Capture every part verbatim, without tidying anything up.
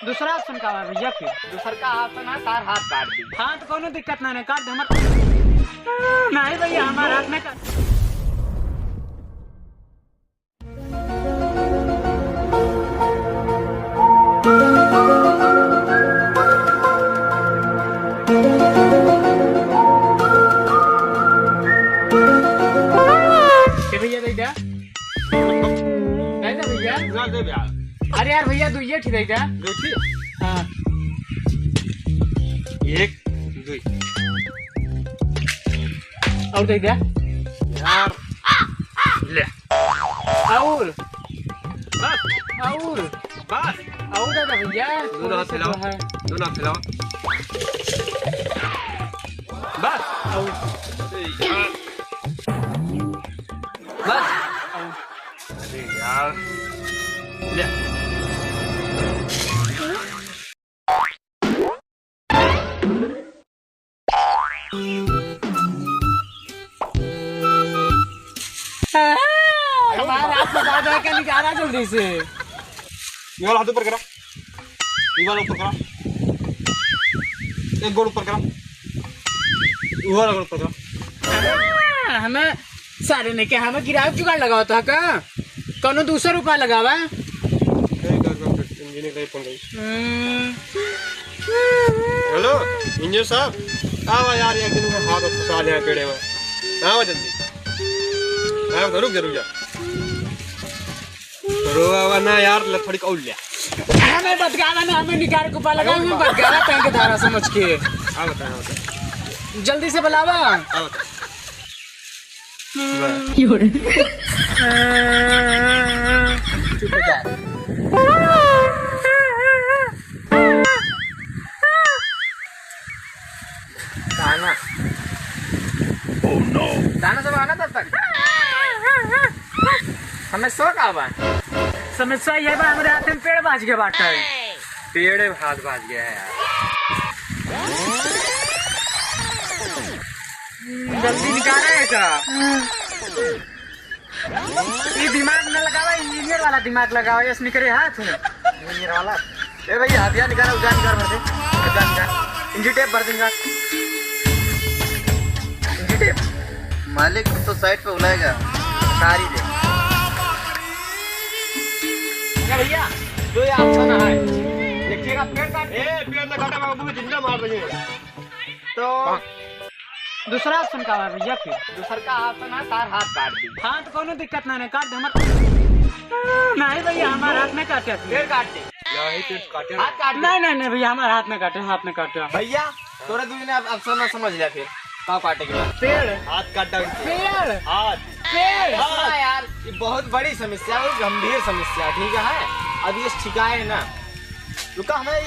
दूसरा option का बा भैया फिर? दूसर का option है, तार हाथ काट दी। हाँ, तो कौनो दिक्कत ना, नहीं काट दे हमार। नहीं भैया, हमार हाथ में काट। ए भैया, दे दे। दे दे भैया। ना दे भैया। अरे यार भैया, दुइये ठी दे दे। दो ठी? हाँ। एक, दुई। और दे दे। यार। ले। और। बस। और। बस। और दे दे भैया। दोनों हाथ फैलाओ। है। दोनों हाथ फैलाओ। बस। और। बस। अरे यार। ले। हमारा हाथ में बाबा का निकाला जल्दी से। ये वाला हाथ ऊपर करा, ये वाला ऊपर करा, एक गोड़ ऊपर करा, ये वाला गोड़ ऊपर करा। हाँ, हमें सारे ने क्या हमें गिरावे जुगाड़ लगावा था का? कौनो दूसर उपाय लगावा। ए, कर, कर, कर, इंजीनियर का ही फोन करी। हम्म। हेलो, इंजीनियर साहब, आवा यार, एक दिन में हाथ फंसा दिया पेड़े में। आवा जल्दी। आवा तो रुक जा, रुक जा। रोवा ना यार, ले थोड़ी कौल ले। हमें बतगावा ना, हमें निकाल के उपाय लगा, हमें बतगावा तंग धारा समझ के। आवा, आवा। जल्दी से बुलावा। आवा। दाना। दाना सब आना तब तक। समस्या का बा? समस्या ये बा, हमरे हाथ में पेड़ बाज गया बाटे। पेड़ हाथ बाज गया है यार। जल्दी निकाले है का? ये दिमाग न लगावा, इंजीनियर वाला दिमाग लगावा, यस निकले हाथ में। इंजीनियर वाला। ए भैया, हथियार निकाला, उजान निकाल भर दे। उजान निकाल। इंची टेप भर देंगे। इंची टेप। मालिक तो साइड पे बुलाएगा। सारी दे। क्या भैया, जो ये option है, देखिएगा, पेड़ काट। ए, पेड़ ना काटा बाबू, जिंदा मार देंगे। तो दूसरा option का बा भैया फिर? दूसर का option है, तार हाथ काट दी। हाँ, तो कौनो दिक्कत ना, नहीं काट दे हमार। नहीं भैया, हमार हाथ नहीं काटे। पेड़ काट दे। नहीं, पेड़ काटे। हाथ काट दे। नहीं, नहीं, नहीं भैया, हमार हाथ नहीं काटे, हाथ नहीं काटे। भैया, तोरा दुइ ने अब option ना समझ लिया फिर। का काटे के बाद? पेड़। हाथ काट दे। पेड़। हाथ। पेड़। हाथ। हाँ यार, ये बहुत बड़ी समस्या है, गंभीर समस्या, ठीक है? अब ये ठिकाए ना। रुका, हमें ये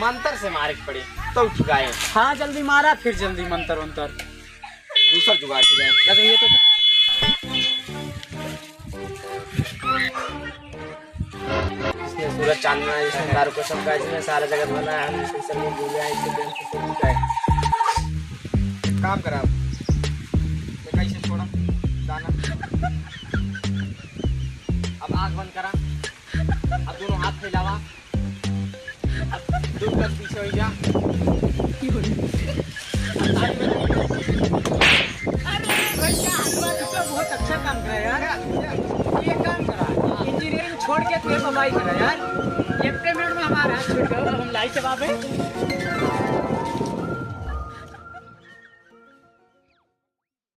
मंत्र से मारे के पड़ी, तो ठिकाए। हाँ, जल्दी मारा, फिर जल्दी मंत्र उंतर। दूसर जुगाड़ ठिकाए। लगे ये तो। इसमें सूरज चांद बना है, इसमें तारों को चमका है, इसमें सारा जगत बना है, हम इसके सर में डूबे हैं, इसके प्रेम से सब झुका है। एक काम करा, ये कैसे छोड़ा दाना। अब आँख बंद करा, अब दोनों हाथ फैलावा, अब दो कदम पीछे हो जा। अरे भैया, आज बात तो बहुत अच्छा काम करा यार। ये काम करा, इंजीनियरिंग छोड़ के तू बम्बई करा यार। इतने मिनट में हमारा हाथ छूट गया, अब हम लाई जवाब है।